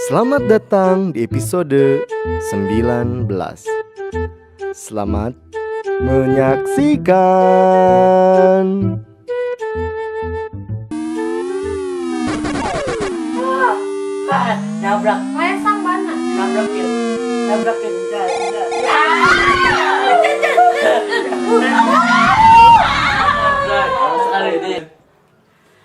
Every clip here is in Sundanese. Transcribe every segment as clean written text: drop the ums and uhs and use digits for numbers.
Selamat datang di episode 19. Selamat menyaksikan. Ah, nabrak, Lesang mana? Nabrak ya. Nabrak ya. Enggak, enggak. Nabrak, sekali ini.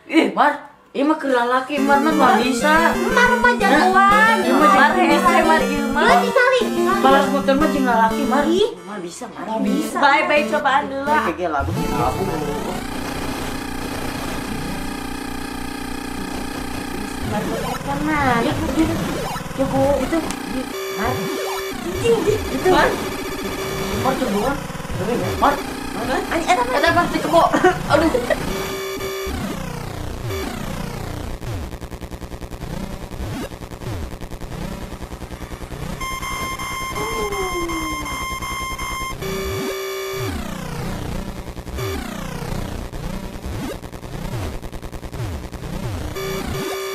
Ih, Mar, ini mah keur lalaki, Mar mah mah bisa. Mar mah jagoan. Ieu mah Mar jagoan. hese mar ieu mah. Ieu tingali. Balas motor mah jeung lalaki, Mar. Ih. Mah bisa, Mar. Bisa. Bye bye, cobaan dulu. Kayak labu, labu. Mana? Jago itu. Mar. Itu. Mar. Mar jagoan. Mar. Ani eta mah. Eta mah si kebo. Aduh.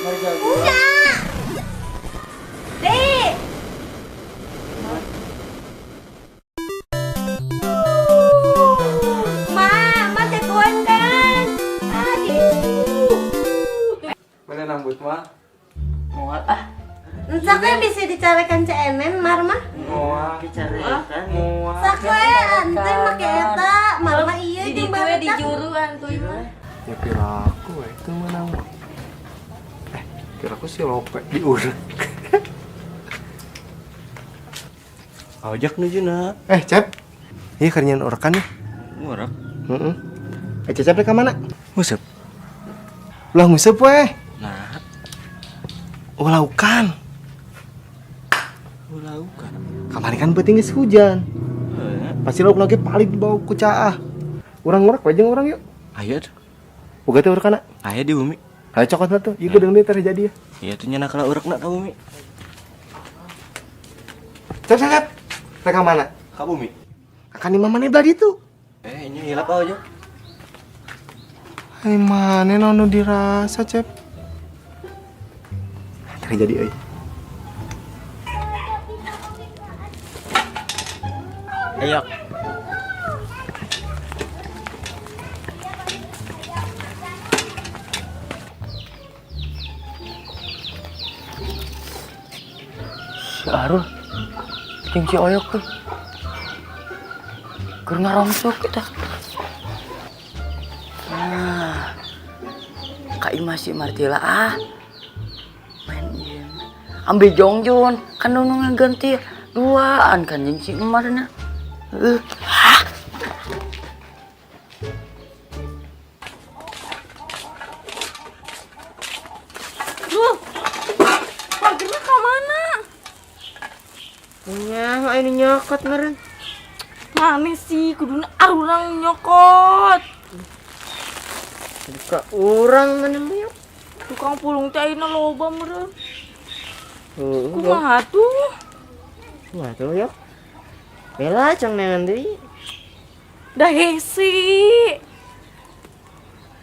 Mar jago. Nya. Dek. Ma, ma jagoan kan? Aduh. Mana nambut mah? Moal ah. Sak we bisa dicarekan CNN Mar mah. Moal. Dicarekan. Moal. Sak we ente make eta, Mar mah ieu Di jeung ditu we di barudak. juruan tuh mah. Ya piraku we itu menang mah. Eh, piraku si lope diurek. Ojek nuju na. Eh, Cep. Iya kerjaan urekan ya. Ngurek. Heeh. Eh, Cecep rek ka mana? Nguseup. Ulah nguseup weh. Nah, Ulaukan. ulaukan. Kamari kan penting geus hujan. Pasti lauk lagi paling dibawa ku caah. Urang ngurek we jeung urang yuk. Ayo tuh. Boga teh urekan. Ayo di bumi. Ayo cokot tuh. Ieu geudeung deui terjadi ya. Iya tuh nyana kalau urekna ka bumi. Cep, Cep, Cep. Rek ka mana? Ka bumi. Akan imah maneh belah ditu. Eh, ini hilap aja. Ai maneh naon nu dirasa, Cep? Terjadi euy. Ayo. Si Arul jeung si Oyok tuh. Keur ngarongsok kita. Nah. Ka imah si Martila ah. Main ieu. Ambil jongjon kan nu ngaganti duaan kan jeung si Emarna. Ah. Duh. Pagerna ka mana? Nya, anu nyokot meureun. Mana sih kuduna arurang nyokot. Buka urang mana mah. Tukang pulung teh ayeuna loba meureun. Heeh. Kumaha tuh? Kumaha tuh yok? Bela cong neangan deui. Dah hese.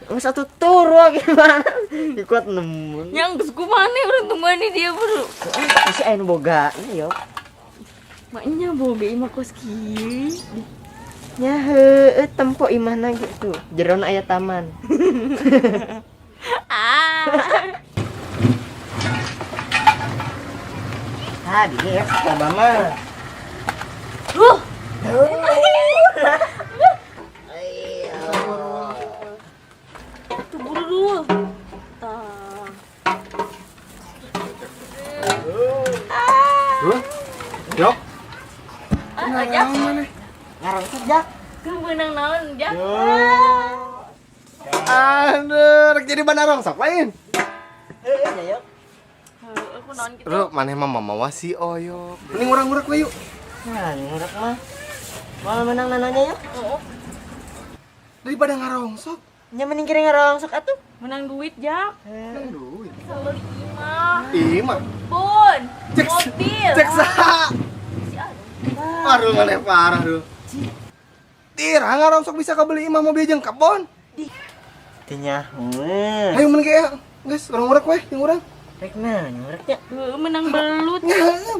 Geus atuh turu gimana? Dikuat nemun. Yang geus kumaha urang tungguan di dia bro. Isi aya nu boga nya yok. Maknya boga imah kos kieu. Nya heueuh tempo imahna gitu. Jerona aya taman. Ah. Ah, di dieu ya sabah mah. Duh. Tuh buru dulu. Tah. Duh. Yok. Ah, Jak. Ngarongsok Jak. Keur meunang naon, Jak? Aduh, rek jadi bandar rongsok lain. Heueuh nya yok. Heueuh, aku naon kitu. Ru, maneh mah mamawa si Oyok. Mending urang ngurek we yuk. Nah, ngurek mah. Moal menang nananya yok. Heeh. Daripada ngarongsok. Nya mending kira ngarongsok atuh. Menang duit, Jak. Menang duit. Sebeli imah. Imah. Bun. Cek Mobil. Cek saha? Si Arul. Aduh, maneh parah duh. Tira ngarongsok bisa kabeli imah mobil jeung kebon. Teu nyaho. Ayo mun ge ya. Geus urang ngurek we jeung urang. Rek naon ngureknya? Heueuh menang belut.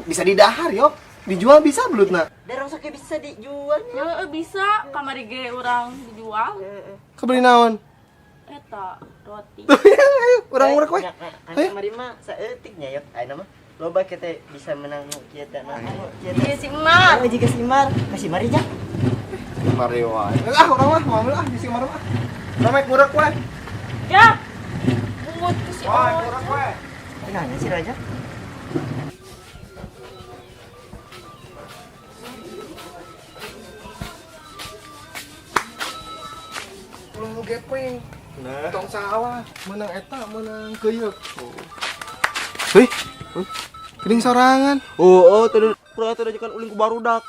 Bisa didahar yo. Dijual bisa belutna. Da rosok ge bisa dijual. Heueuh bisa kamari ge urang dijual. Kebeli naon? Eta roti. Ayo, urang ngurek we. Kan kamari mah saeutik nya yok. Ayeuna mah loba kita bisa menang nu kieu teh nah. Iya si Mar. Oh, jika si Mar, kasih Mari jang. Mar wae. Ah, urang mah mau ah si Mar mah. Urang ngurek we. Ya. Bungut ku si Wah, Ojak. ngurek we. Nanya si Raja. Ulah nu gepeng. Nah. Tong salah, menang eta, menang keuyeuh. Hei, geuning sorangan. Oh, tadi urang teh diajakan ulin ku barudak.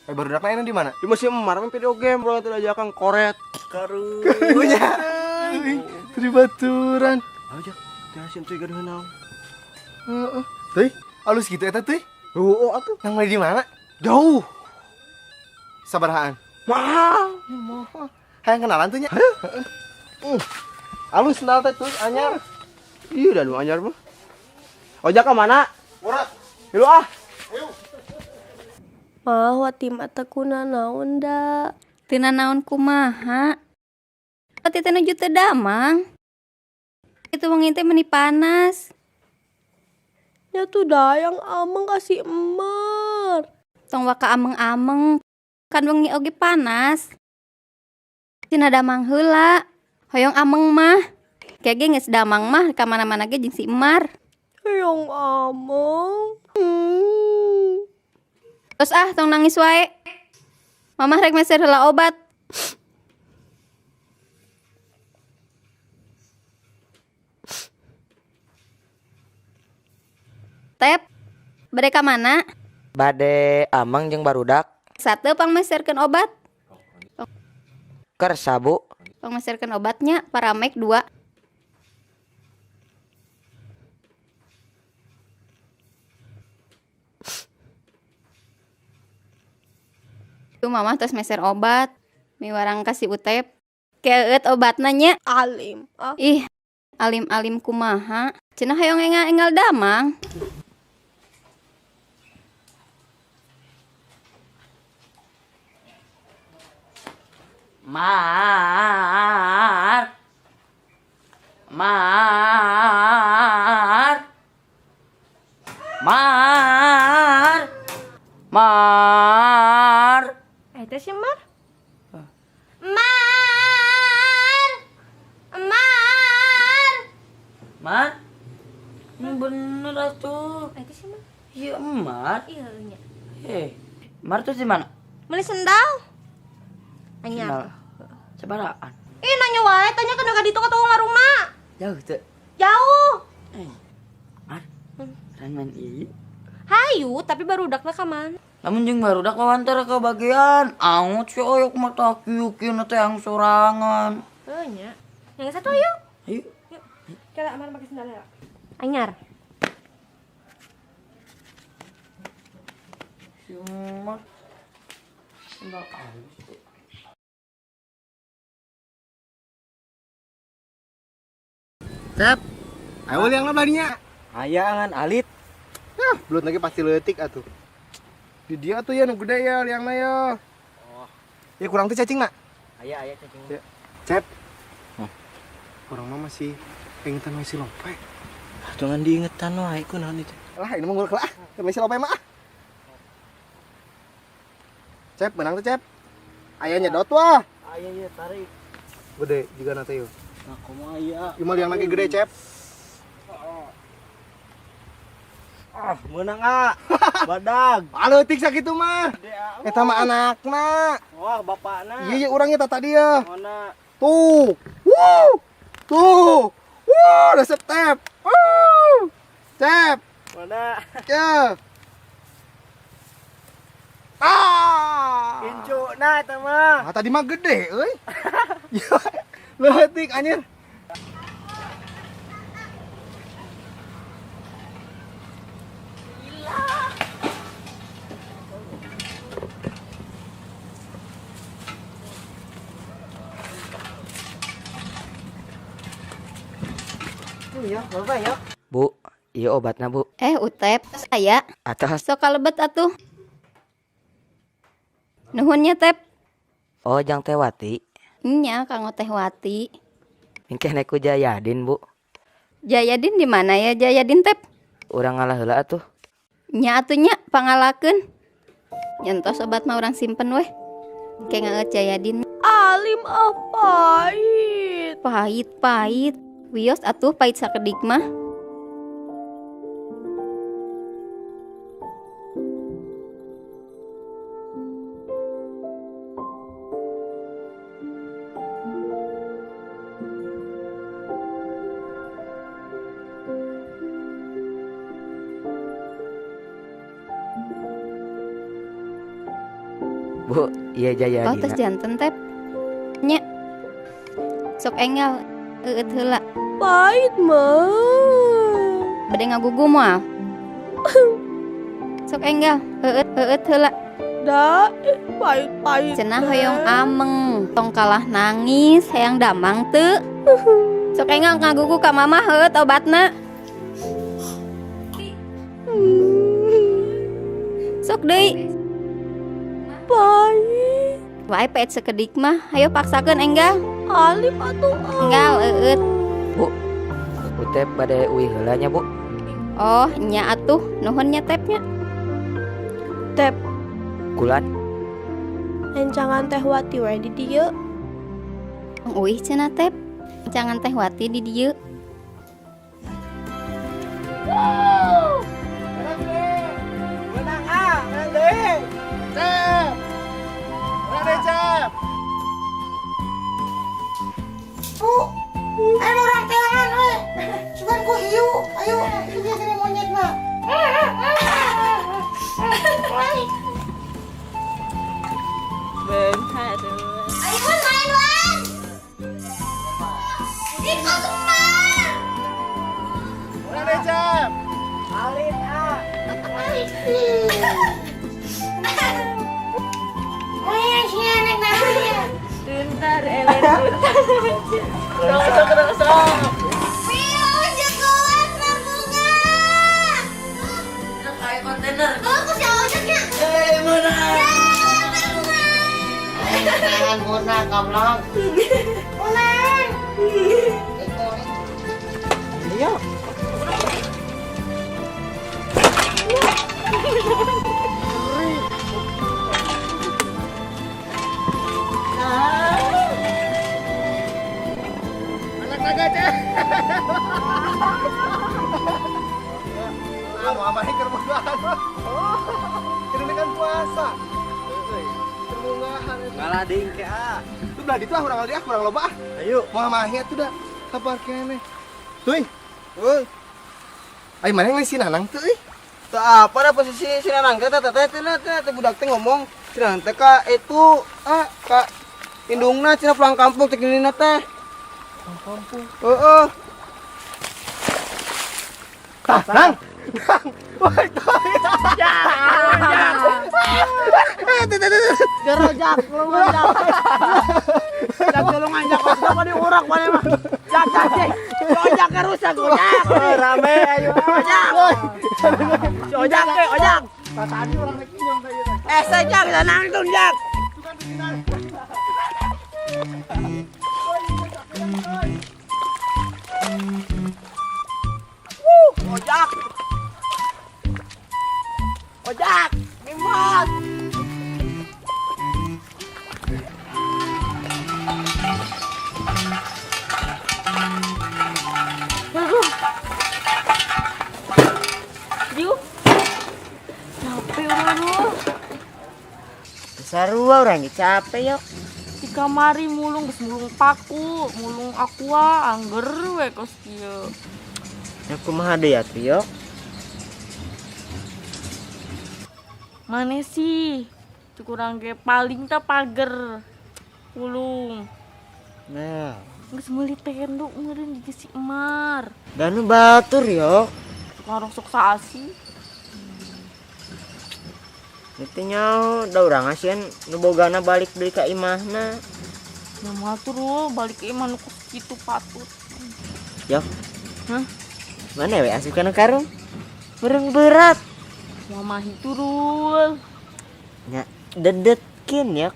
Eh, barudak lainnya di mana? Di masih emar main video game, urang teh diajakan koret. Karunya. Tadi baturan. Ayo, teh hasil teh gaduh naon. Heeh. Teuy, alus gitu eta teuy. Oh, atuh. Yang beli di mana? Jauh. Sabarahaan. Mahal. Mahal. Hayang kenalan tuh nya. Heeh. Alus sendal teh tuh anyar. Iya, dah nu anyar mah. Ojak ka mana? Murah. Milu ah. Ayo. Mah wati mata kuna naon da. Tina naon kumaha? Wati teh nuju teu damang. Itu wengi teh meni panas. Nya tuh dayang ameng kasih Emar. Tong waka ameng-ameng. Kan wengi oge panas. Tina damang heula. Hoyong ameng mah. Kege geus damang mah ka mana-mana ge jeung si Emar. Hoyong ameng. Terus ah tong nangis wae. Mamah rek meser heula obat. Tep, bade ka mana? Bade ameng jeung barudak. Sate pangmeserkeun obat. Kersa, Bu. Pangmeserkeun obatnya Paramek 2. Itu mamah tos meser obat. Miwarang kasih Utep. Keut obatna nya. Alim. Ah. Ih, alim-alim kumaha. Cenah hoyong engal-engal damang. Mar. Mar. Mar. Mar. Eta si Mar. Mar. Mar. Mar. Ini bener atuh. Eta si Mar. Iya, Mar. Iya nya. Eh, Mar tuh di mana? Meuli sendal. Anyar. Sabaraan. Ih nanya wae tanya ke ka ditu ka tukang rumah. Jauh tuh. Jauh. Mar. Ran main ieu. Hayu, tapi barudakna ka mana? Lamun jeung barudak wawancara ke bagian. Angut si oyok mata kieu-kieu teh yang sorangan. Heuh nya. Yang satu ayo. Ayo. Kala Amar pakai sendal ya. Anyar. Si Umar. Sendal halus tuh. Cep. Ayo liang lah beladinya. Aya ngan alit. Yah, belut lagi pasti leutik atuh. Di dia tuh ya nu gede ya liangna ya. Oh. Ya kurang tuh cacing nak. Aya aya cacing. Ya. Cep. Urang mah masih ingetan si Lope. Atuh ngan diingetan wae kunaon itu. Lah ini mah ngurek lah. Si Lope mah. Cep, menang tuh Cep. Aya nyedot wah. Aya ya tarik. Gede juga nanti yuk. Nah, kumaha ya? Ieu mah liang lagi gede, Cep. Ah, meunang ah. Badag. Aleutik sakitu mah. Eta mah anakna. Wah, bapakna. Iya, iya urangnya tata dia. Mana? Tuh. Wuh. Tuh. Wuh, resep tep. Wuh. Cep. Mana? Ya. Ah. Incuna eta mah. Ah, tadi mah gede euy. Ya. Leutik anjir. Iya, bapak ya. Bu, ieu Ieu obatna, Bu. Utep, aya. Atos. Sok kalebet atuh. Nuhun nya, Tep. Oh, jang Teh Wati. Nya, kanggo Teh Wati. Engke ku Jayadin, Bu. Jayadin di mana ya Jayadin, Tep? Urang ngalah heula atuh. Nya atuh nya, pangalakeun. Nyentos obat mah urang simpen weh. Engke ngaeut Jayadin. Alim ah pahit. Pahit pahit. Wios atuh pahit sakedik mah. Bu, iya Jayadina. Oh, tos janten, Tep. Nya. Sok enggal eueut heula. Pahit mah. Bade ngagugu moal. Sok enggal eueut eueut heula. Da, pahit-pahit. Cenah hoyong ameng, tong kalah nangis, hayang damang teu. Sok enggal ngagugu ka mama heueut obatna. Sok deui. Pahit. Wae pahit sekedik mah, hayo paksakeun enggal. Alim atuh. Enggal eueut. Bu, Utep bade uih heula nya, Bu. Oh, nya atuh, nuhun nya Tep nya. Tep. Kulan. Rencangan Teh Wati we di dieu. Uih cenah Tep. Rencangan Teh Wati di dieu. Menang ah, menang deui. Cep. Menang deui, Cep. Bu, ayo urang teangan we. Sugan ku hiu, ayo ieu gini monyetna. Bentar. Ayo Wan, main Wan. Iko Semar. Menang deui, Cep. Alit ah. Bentar, Ellen, bentar. Rosok, rosok. Jagoan bunga. Kayak kontainer. Aku si ojeknya. Menang. Tangan guna goblok. Menang. Ayo. Anak naga, Cep. Ah, mau amahi keur bungahan. Oh, keur kan puasa. Euy, keur bungahan eta. Ngalah deui ke ah. Tuh belah ditu ah urang ah kurang loba ah. Ayo. Mau amahi atuh da. Kabar keneh. Tuy, Euy, ai mana yang si Nanang teu euy? teu apa dah posisi si Nanang teh teh teh teh teh budak teh ngomong si Nanang teh ka itu ah ka indungna cenah pulang kampung teh gini teh. Pulang kampung. Heeh. Tah, Nang. Nang. Woi, tah. Ya. Jero jak, tulungan jak. Jak tulungan jak, apa di urang mana mah. Jak jak jak. Si ojak ke rusak ojak. Rame ayo. Ojak. Si ojak ke ojak. Tah tadi urang rek inyong teh ieu teh. Eh sejak nangtung jak. Tukang bikinan. Ojak. Ojak, Mimot. Yuk. Capek urang lu. Sarua urang ge capek yok. Di kamari mulung geus mulung paku, mulung aqua, angger we kos kieu. Ya kumaha deui atuh yok? Mane sih? Cukurang ge paling teh pager. Pulung. Nah, Geus meuli tendo meureun di si Emar. danu batur yok. Tukang rosok saasi. Itu nyaho da urang asieun nu bogana balik deui ka imahna. Ya moal tuh balik ke imah nu kos kitu patut. Yok. Hah? Mana we asup kana karung? Bereng berat. Mama turul. Nya dedetkeun ya.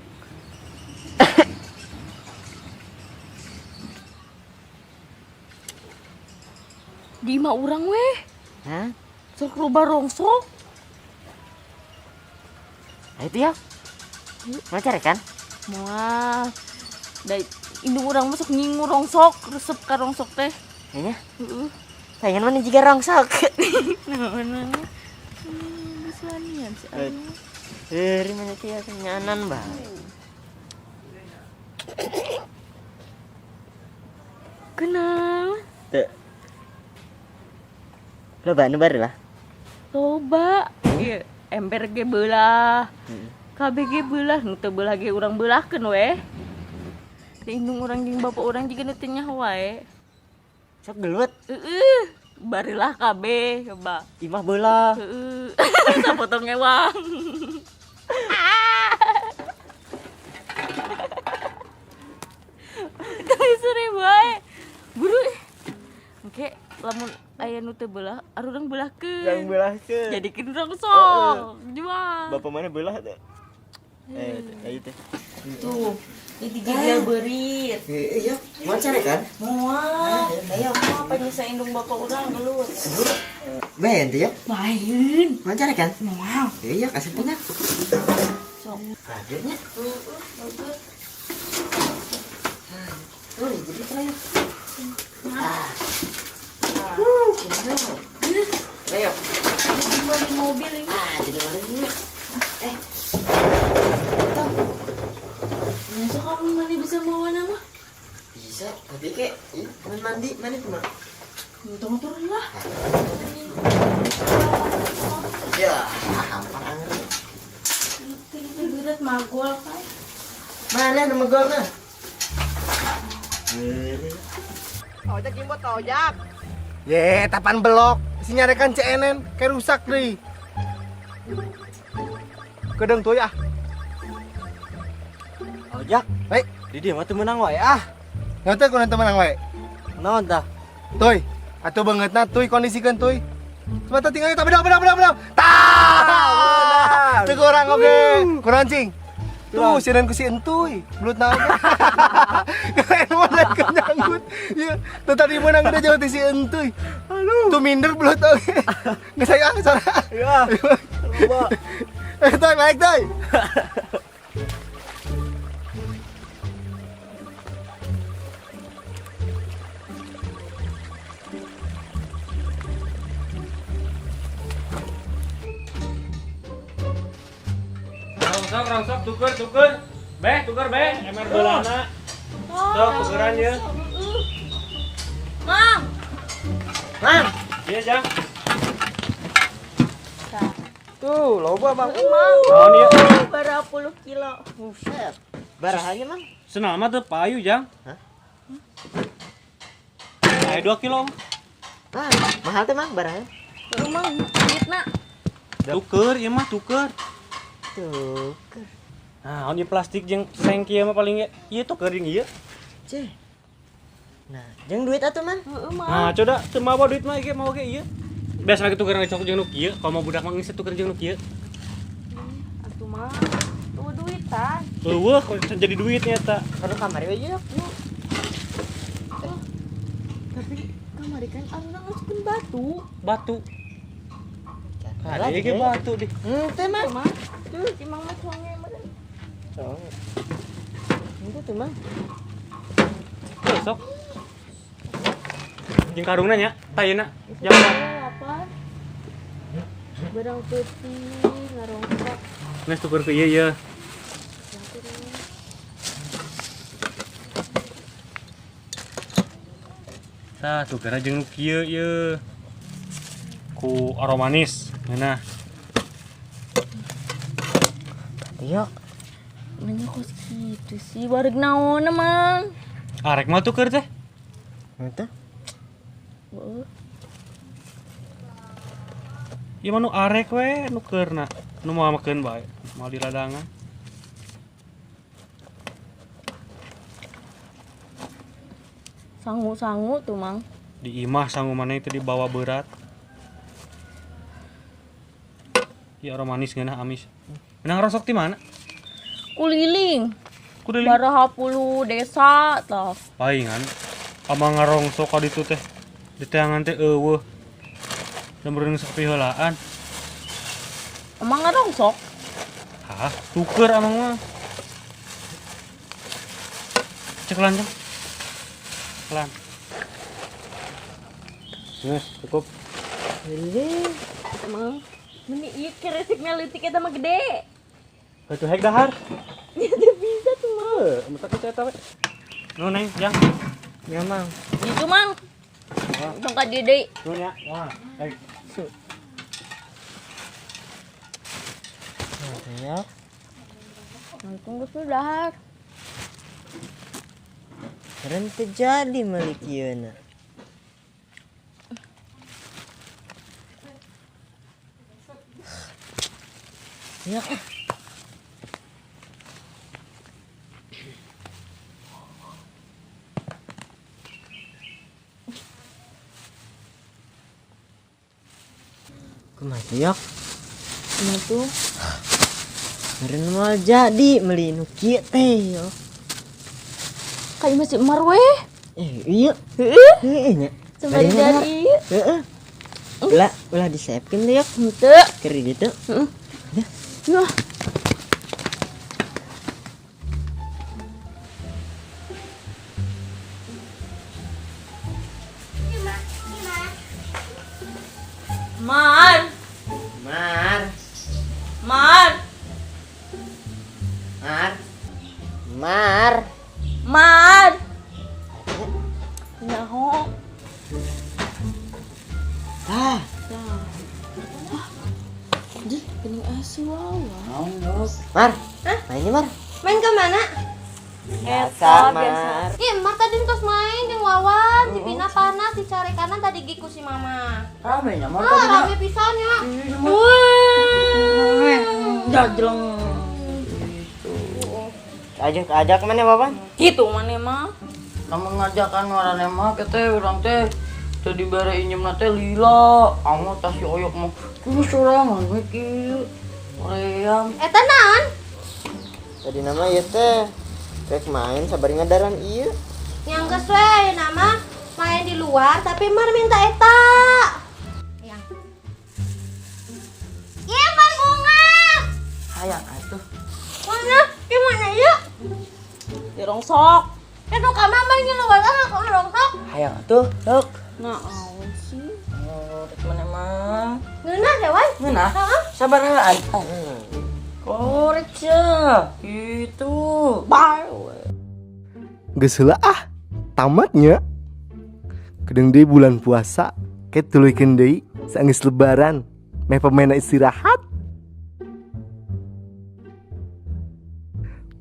Di imah urang weh. Hah? Sok loba rongsok. Nah, itu ya. Mau cari kan? Moal. Da indung urang mah sok nyingu rongsok, resep ka rongsok teh. Kayaknya. Heeh. Pengen mana juga rongsok. Naon mana? Bisa nian si Anu. Heuh, mana sih ya nyanan bae. Kenal. Teu. Loba nu baru lah. Loba. Ieu ember ge beulah. Kabeh ge beulah, nu teu beulah ge urang beulahkeun weh. Da indung urang jeung bapak urang jiga nu teu nyaho wae. Sok gelut. Heeh. Barilah kabeh coba. Imah beulah. Heeh. Sapotong ewang. Tapi sore wae. Buru. Engke lamun aya nu teu beulah, arurang beulahkeun. Yang beulahkeun. Jadikeun rongsok. Jual. Bapak mana beulah teh? Ayo teh. Tuh, ini dia beurit. Iya, mau cari kan? Moal. Ayo, apa nyisa indung bapak urang gelut. Main tuh ya? Main. Mau cari kan? Moal. Iya, kasih punya. Sok. Akhirnya. Heeh, bagus. Tuh, jadi terakhir. Ayo. Jadi mobil ini. Ah, jadi mobil. Masa kamu mana bisa bawa nama? Bisa, tapi kayak mandi, mana tuh mak? Untung turun lah. Ya, hampir anger. Berat magol kan? Mana nama golnya? Ojek jemput ojek. Ye, tapan belok. Si nyarekan CNN kayak rusak deui. Kedeng tuh ya. Ojek, Baik, di dia mah teu meunang wae ah. Nggak teu kunaon teu meunang wae. Naon tah? Tuy, atuh beungeutna tuy kondisikeun tuy. Coba teh tinggal kita bedog bedog bedog bedog. Tah! Teu kurang oge. Kurang cing. Tuh, sireun ku si entuy. Belutna oge. Keren mana kenyanggut. Ieu, tuh tadi meunang gede jauh ti si entuy. Aduh. Tuh minder belut oge. Geus aya sana. Iya. Loba. Tuy, naik tuy. Rongsok, rongsok, tuker, tuker. Beh, tuker, beh. Ember beulana. Sok, tukeran ya. Mang. Mang. Iya, Jang. Tuh, loba Mang. Mang. Naon ieu? Berapa puluh kilo? Buset. Barahanya, Mang. Senama tuh payu, Jang. Hah? Aya 2 kilo. Ah, mahal teh, Mang, barahanya. Heeh, Mang, duitna. Tuker, ieu mah tuker. Tuker. Nah, ieu plastik jeung seng kieu mah paling ge. Ieu tuker jeung ieu. Cih. Nah, jeung duit atuh, Mang. Heeh, Mang. Nah, coba teu mawa duit mah ieu mau ge ieu. Biasa lagi tukeran sok jeung nu kieu, kalau mau budak mah geus tuker jeung nu kieu. Atuh, Mang. Tuh duitan. Eueuh, kok jadi duitnya eta. Kudu kamari we yuk. Tapi kamari kan arurang ngasupkeun batu. Batu. Kade ge batu deh. Henteu, Mang. Mang. Tuh, si Mang mah songe meureun. Songe. Henteu tuh, Mang. Tuh, sok. Jeung karungna nya, tah yeuna. Jam 8. Berang putih ngarongkok. Geus tuker ke ieu ye. Tah, tukerna jeung nu kieu ye. Ku aromanis, ngeunah. Iya. Nanya kok gitu sih, bareg naon Mang? Arek mah tuker teh. Henteu. Heeh. Ieu mah nu arek we nukeurna. Nu moal makeun bae, moal di ladangan. Sangu-sangu tuh, Mang. Di imah sangu maneh itu dibawa berat. Ya orang manis ngeunah amis. Menang rosok di mana? Kuliling. Kuliling. Baraha puluh desa tah. Palingan amang ngarongsok ka ditu teh. Di teangan teh eueuh. Dan beurang sapi heulaan. Amang ngarongsok? Hah, tuker amang mah. Cek lan, Cek. Lan. Geus, cukup. Gede. Emang meni ieu keresikna leutik eta mah gede. Batu hek dahar. Ya teu bisa tuh mah. Heuh, mentak teh eta we. Nu neng, jang. Ya mang. Gitu mang. Tong ka dieu deui. Nu nya. Wah, hek. Ya. Tunggu sudah. Keren terjadi malik ieu. Ya. Kumaha yok? Kumaha tuh? Meren moal jadi meuli nu kieu teh yo. Kayak masih emar weh. Iya. Heeh. Heeh nya. Sembari dari. Heeh. Ulah ulah disiapkeun teh yok. Henteu. Keur gitu. Heeh. Wah. Mar. Mar. Mar. Mar. Mar. Mar. Nyaho. Ah. Di, pening asi wawa. Mar. Hah? Mainnya Mar. Main ke mana? Biasa, Mar. Ih, Mar tadi terus main jeung Wawan, cipina panas dicari kanan tadi giku si Mama. Rame nya Mar Ah, tadi. rame pisan ya. Wah. Jajleng. Ajak ajak mana Wawan? Gitu mana mah. Namun ngajakan marane mah kete urang teh teu dibere injeumna teh lila. Amo tah si oyok mah kudu sorangan we kieu. Hoream. Eta naon? Tadi nama ieu teh rek main sabar ngadaran ieu. Yang geus we ayeuna mah main di luar tapi Mar minta eta. Yang. Ieu Mar bunga. Hayang atuh. Mana? Di mana ieu? Di rongsok. Itu ka mama ngiluan ah kok rongsok. Hayang atuh, sok. Nah, awan sih. Oh, rek mana mah? Ngeunah deh, Wan. Ngeunah? Heeh. Sabar heulaan. Korek ya. Itu. Bye. Geus heula ah, tamatnya. Kedeung deui bulan puasa, ke tuluykeun deui saenggeus lebaran, meh pemainna istirahat.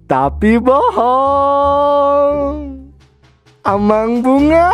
Tapi bohong. Amang bunga.